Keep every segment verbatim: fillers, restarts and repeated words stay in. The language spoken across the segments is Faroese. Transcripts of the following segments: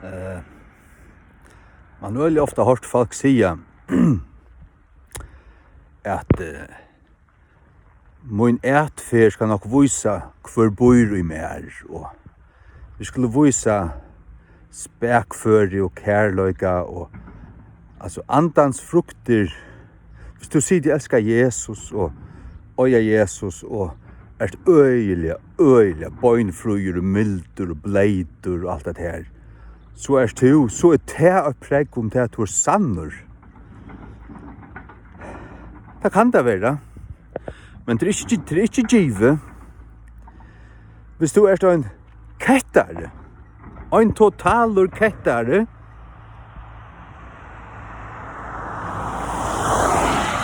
Eh, man hevur øgiliga ofta hoyrt fólk siga, at, eh, mín atferð skal nokk vísa, hvør býr í mær, og vit skulu vísa spakføri og kærleika og, altso, andans fruktir. Viss tú sigur, tú elskar Jesus og eiga Jesus og ert øgiliga, øgiliga beinfríur og mildur og bleytur og alt det her, so ert tú, so er tað eitt prógv um tað, at tú ert sannur. Tað kann tað vera. Men tað er ikki, tað er ikki givið. Viss tú ert ein kettari, ein totalur kettari,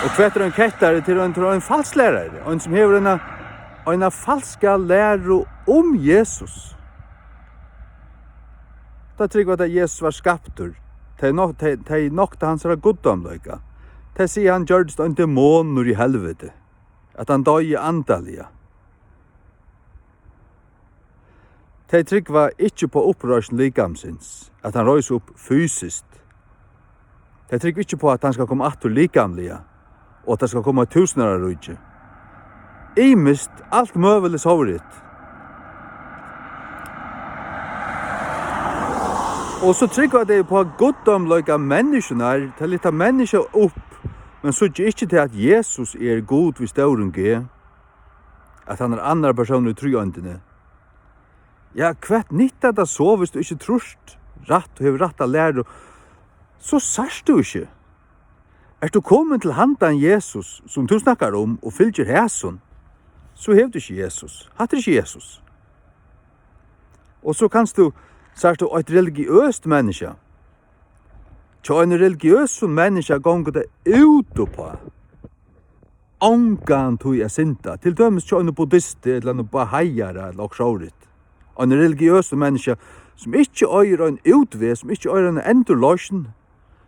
og hvat er ein kettari? Tað er ein, tað er ein falsklærari, ein sum hevur eina, eina falska læru um Jesus. Tey trúgva, at Jesus var skaptur. Tey nok-, tey, tey nokta hansara guddómleika. Tey siga, hann gjørdist ein demonur í helviti, at hann doyði andaliga. Tey trúgva ikki upp á uppreisn likamsins, at hann reis upp fysiskt. Tey trúgva ikki upp á, at hann skal koma aftur likamliga, og at tað skal koma eitt túsundáraríki. Ymiskt, alt møguligt sovorðið. Og so trúgva tey upp á guddómleika menniskjunnar, tey lyfta menniskju upp, men síggja ikki til, at Jesus er Gud við stórum G, at hann er annar persónur í tríeindini. Ja, hvat nyttar tað so, viss tú ikki trýrt rætt og hevur rætta læru? So sært tú ikki. Ert tú komin til handan Jesus, sum tú snakkar um, og fylgir hasum, so hevur tú ikki Jesus. Hatta er ikki Jesus. Og so kanst tú, sært tú, eitt religiøst menniskja. Hjá einum religiøsum menniskja gongur tað út uppá ongantíð at synda. Til dømis hjá einum buddhisti ella einum bahaiara ella okkurt sovorðið. Ein religiøsur menniskja, sum ikki eigur ein útveg, sum ikki eigur eina endurloysn,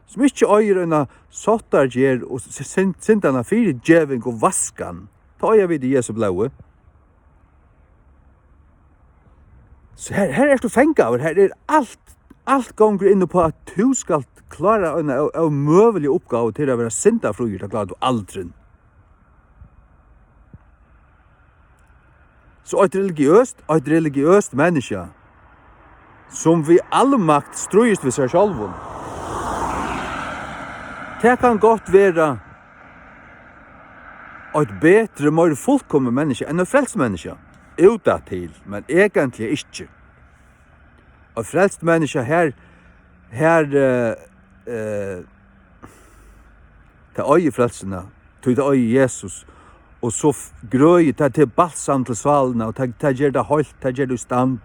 sum ikki eigur eina sáttargerð og s-, s-, synd-, syndanna fyrigeving og vaskan. Tað eiga vit í Jesu blóði. So her, her ert tú fangaður, her er alt, alt gongur inn uppá, at tú skalt klára eina ó-, ómøguliga uppgávu til at vera syndafríur, tað klárar tú aldrin. So eitt religiøst, eitt religiøst menniskja, sum við almakt stríðist við sær sjálvum, tað kann gott vera eitt betri, meira fullkomið menniskja enn eitt frelst menniskja. Útatil, men eigentliga ikki. Eitt frelst menniskja, her, her, eh, eh, tað eigur frelsuna, tí tað eigur Jesus. Og so f-, grøði tað til balsam til sálina, og tað, tað ger tað heilt, tað ger tað í stand.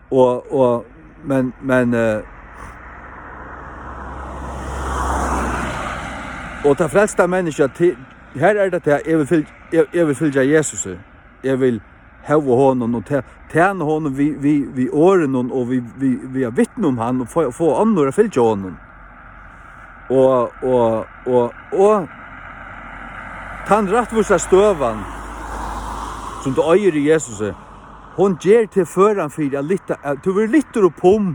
Og, og, men, men, eh, og tað frelsta menniskja, ti-, her er tað tað, eg vil fylg-, eg, eg vil fylgja Jesusi. Eg vil hóva honum og te-, tæna honum við, við, við orðunum og við, við, við at vitna um hann og fáa, fáa onnur at fylgja honum. Og, og, og, og tann rættvísa støðan, sum tú eigur í Jesusi, hon ger teg føran fyri at lyfta, at tú verður lyftur upp um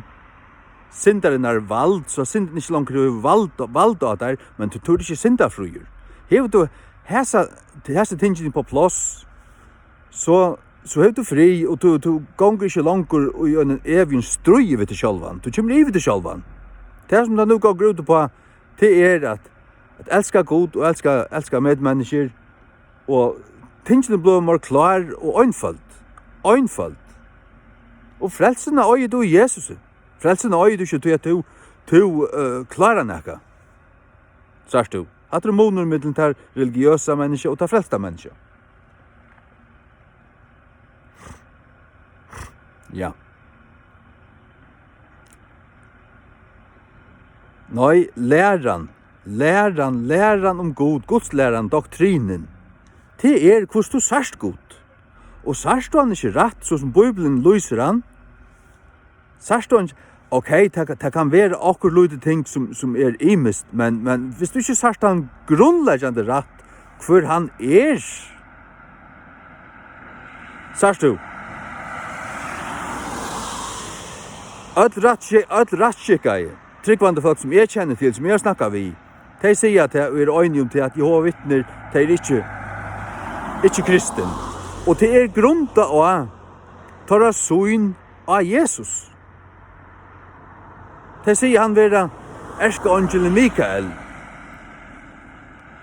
syndarinnar vald, so syndin ikki longur hevur vald, vald á tær, men tú, tú ert ikki syndafríur. Hevur tú hesa, hesi tingini upp á pláss, so, so hevur tú frið, og tú, tú gongur ikki longur í einum evigum stríði við teg sjálvan. Tú kemur yvir teg sjálvan. Tað, sum tað nú gongur út uppá, tað er at, at elska Gud og elska, elska medmenniskjur, og tingini blíva meir klár og einføld. Einføld. Og frelsuna eigur tú í Jesusi. Frelsuna eigur tú ikki, tí at tú, tú, eh, klárar nakað. Sært tú? Hatta er munur millum tað religiøsa menniskja og tað frelsta menniskja. Ja. Nei, læran, læran, læran um Gud, Gudslæran, doktrinin, tað er, hvussu tú sært Gud. Og sært tú hann ikki rætt, so sum Bíblian lýsir hann, sært tú hann ikki, ok, tað, tað kann vera okkurt lítið ting, sum, sum er ymiskt, men, men viss tú ikki sært hann grundleggjandi rætt, hvør hann er, sært tú, Øll rættski-, øll rættskikkaði, trúgvandi fólk, sum eg kenni til, sum eg havi snakkað við, tey siga tað og eru einigi um tað, at Jehova Vitnir, tey eru ikki, ikki kristin. Og tað er grundað á teirra sýn á Jesus. Tey siga hann vera erkeangilin Mikael.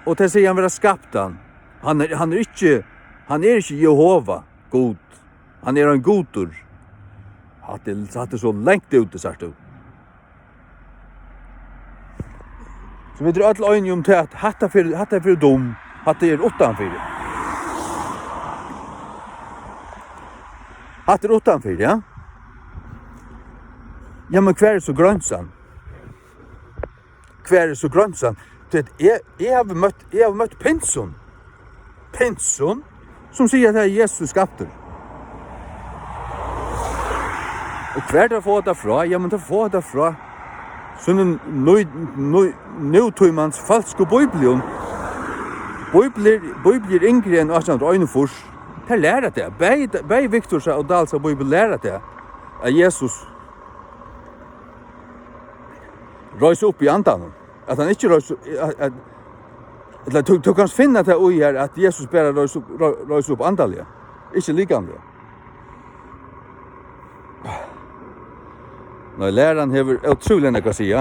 Og tey siga hann vera skaptan. Hann er, hann er ikki, hann er ikki Jehova, Gud. Hann er ein gudur. Hatta er, hatta er so langt úti, sært tú. So vit eru øll einige um tað, at hatta fer, hatta er fyri dum, hatta er uttanfyri. Hatta er uttanfyri, ja? Ja, men hvar er so grænsan? Hvar er so grænsan? Tí at eg, eg havi møtt, eg havi møtt pinsun. Pinsun, sum siga, at tað er Jesus skaptur. Og hvar tey fáa tað frá? Ja, men tey fáa tað frá sínum nú, nú, nútímans falsku bíblium. Bíbliur, bíbliur yngri enn átjan hundrað og einogfýrs. Tey læra tað. Bæði, bæði Victorsa og Dalsa bíbel læra tað, at Jesus reis upp í andanum. At hann ikki reis, at, at, ella tú, tú kanst finna tað í her, at Jesus bara reis upp, rei-, reis upp andaliga, ikki likamliga. Nei, læran hevur ótrúliga nógv at siga.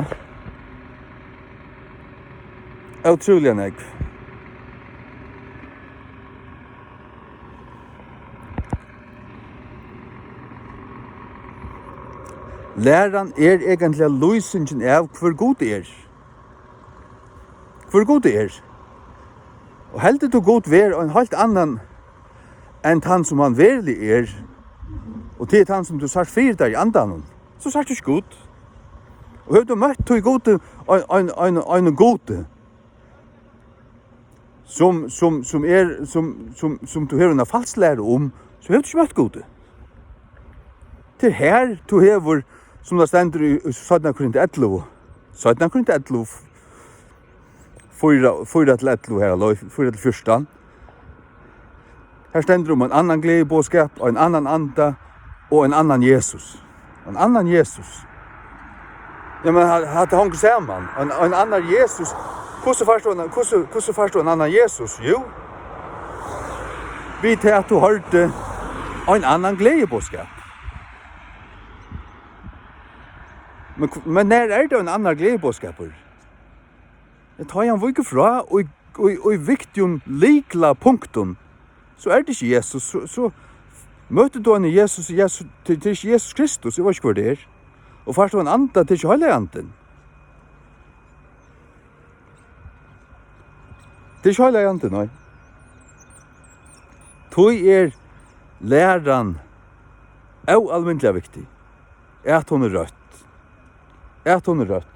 Ótrúliga nógv. Læran er eigentliga lýsingin av, hvør Gud er. Hvør Gud er. Og heldur tú Gud vera ein heilt annan enn tann, sum hann veruliga er, og tað er tann, sum tú sært fyri tær í andanum, so sært tú ikki Gud. Og hevur tú møtt tí Gudi, ein, ein, ein, ein Gudi, sum, sum, sum er, sum, sum, sum tú hevur eina falsklæru um, so hevur tú ikki møtt Gudi. Tað er her, tú hevur, sum tað stendur í, í seinna Korint ellivu, seinna Korint ellivu, fýra, fýra til ellivu her, ella fýra til fjúrtan. Her stendur um ein annan gleðiboðskap, ein annan anda og ein annan Jesus. Ein annan Jesus. Ja, men ha-, hatta hongur saman. Ein, ein annan Jesus. Hvussu fært tú ein, hvussu, hvussu fært tú ein annan Jesus? Jú, við tað, at tú hoyrdi ein annan gleðiboðskap. Men hv-, men nær er tað ein annar gleðiboðskapur? Ja, tá ið hann víkur frá í, í, í viktigum lyklapunktum, so er tað ikki Jesus. So, so møtir tú ein Jesus, Jesus, tað, tað er ikki Jesus Kristus, eg veit ikki, hvør tað er. Og fært tú ein anda, tað er ikki Heilagi Andin. Tað er ikki Heilagi Andin, nei. Tí er læran óalmindiliga viktig. At hon er røtt. At hon er røtt.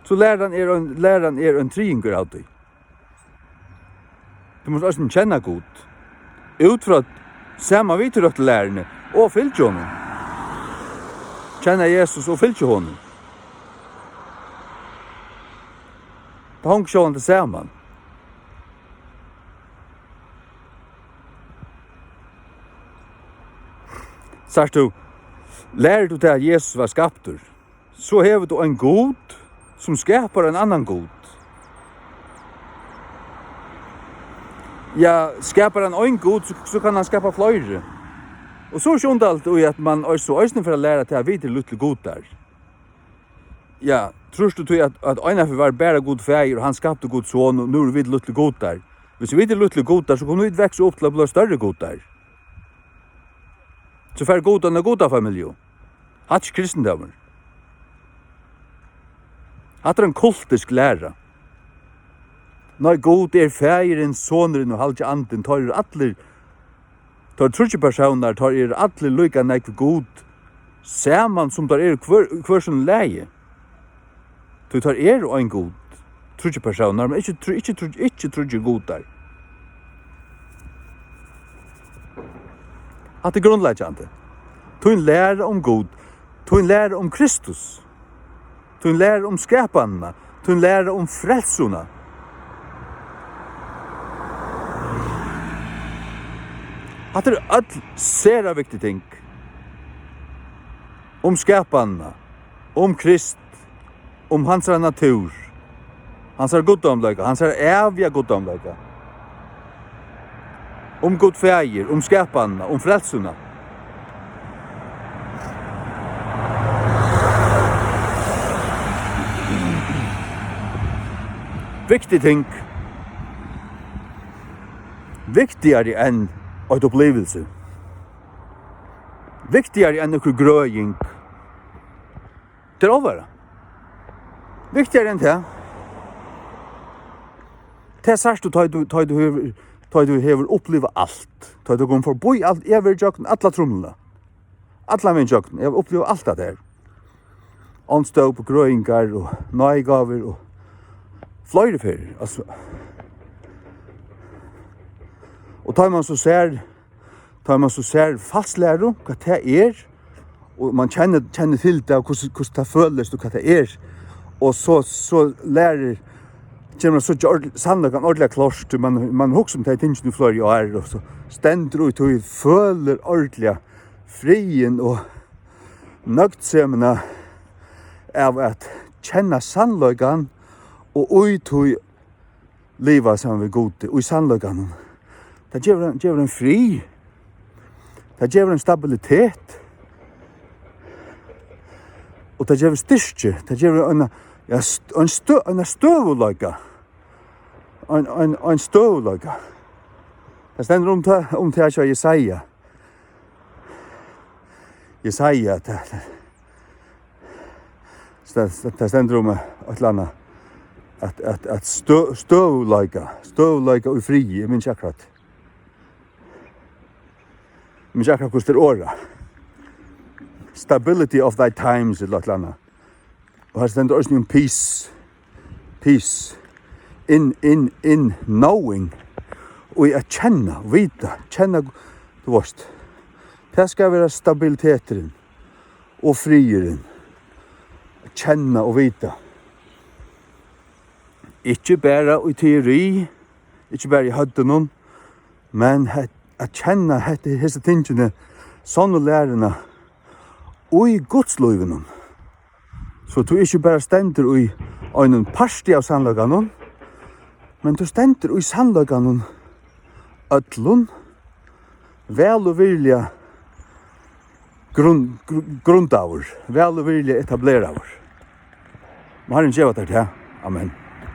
So læran er ein, læran er ein triðingur av tí. Tú mást eisini kenna Gud. Út frá sama við tí røttu læruni og fylgja honum. Kenna Jesus og fylgja honum. Tað hongur sjálvandi saman. Sært tú, lærir tú tað, at Jesus var skaptur, so hevur tú ein Gud, sum skapar ein annan Gud. Ja, skapar hann ein Gud, so, so kann hann skapa fleiri. Og so er ikki undarligt í, at mann eis-, so eisini fer at læra tað, at vit eru lítlir gudar. Ja, trýrt tú tí, at, at einaferð var bara Gud Faðir, og hann skapti Gud Son, og nú eru vit lítlir gudar? Hvis vit eru lítlir gudar, so kunnu vit vaksa upp til at blíva størri gudar. So fær Gud eina gudafamilju. Hatta er ikki kristindómur. Hatta er ein kultisk læra. Nei, Gud er Faðirin, Sonurin og Halgi Andin. Teir eru allir, teir tríggir persónar, teir eru allir líka nógv Gud, saman sum teir eru hvør, hvør sínum lagi. Tí teir eru ein Gud, tríggir persónar, men ikki trý-, ikki trý-, ikki tríggir gudar. Hatta er grundleggjandi. Tín læra um Gud, tín læra um Kristus, tín læra um skapanina, tín læra um frelsuna. Hatta eru øll sera viktig ting. um skapanina, um Krist, um hansara natúr, hansara guddómleika, hansara æviga guddómleika, um Gud Faðir, um skapanina, um frelsuna. Viktig ting. Viktigari enn eitt upplivilsi. Viktigari enn nøkur grøðing. Tað er álvara. Viktigari enn tað. Tað sært tú, tá ið tú, tá ið tú hevur, tá ið tú hevur upplivað alt. Tá ið tú komur forbí alt. Eg havi verið gjøgnum alla trumluna. Allan vegin gjøgnum. Eg havi upplivað alt tað har. Andstøðu, grøðingar og náðigávur og fleiri ferðir. Altso, og tá man so sær, tá man so sær falsklæru, hvat tað er, og man kennir, kennir til tað, og hvussu, hvussu tað følist, og hvat tað er, og so, so lærir, kemur at síggja ord-, sannleikan ordiliga klárt, tí man, man hugsar um tey tingini í fleiri ár, og so stendur í tí, følir ordiliga friðin og nøgdsemina av at kenna sannleikan og í tí liva saman við Gudi, í sannleikanum. Tað gevur ein, gevur ein frið. Tað gevur ein stabilitet. Og tað gevur styrki. Tað gevur ein, ja, st-, ein stø-, ein støðugleika. Ein, ein, ein støðugleika. Tað stendur um tað, um tað hjá Jesaja. Jesaja, tað, tað, tað stendur um eitt ella annað, at, at, at stø-, støðugleika, støðugleika í friði, eg minnist ikki akkurát. Eg minnist ikki akkurát, hvussu tað er orðað. Stability of thy times, ella eitt ella annað. Og her stendur eisini um peace. Peace. In, in, in knowing. Og í at kenna, vita, kenna, tú veist. Tað skal vera stabiliteturin og friðurin. At kenna og vita. Ikki bara í teori, ikki bara í høvdinum, men he-, at kenna hetta, hesi tingini, sonnu læruna í Guds lívinum. So tú ikki bara stendur í einum parti av sannleikanum, men tú stendur í sannleikanum øllum, væl og virðiliga grund-, gru-, grundaður, væl og virðiliga etableraður. Má Harrin geva tær tað. Amen.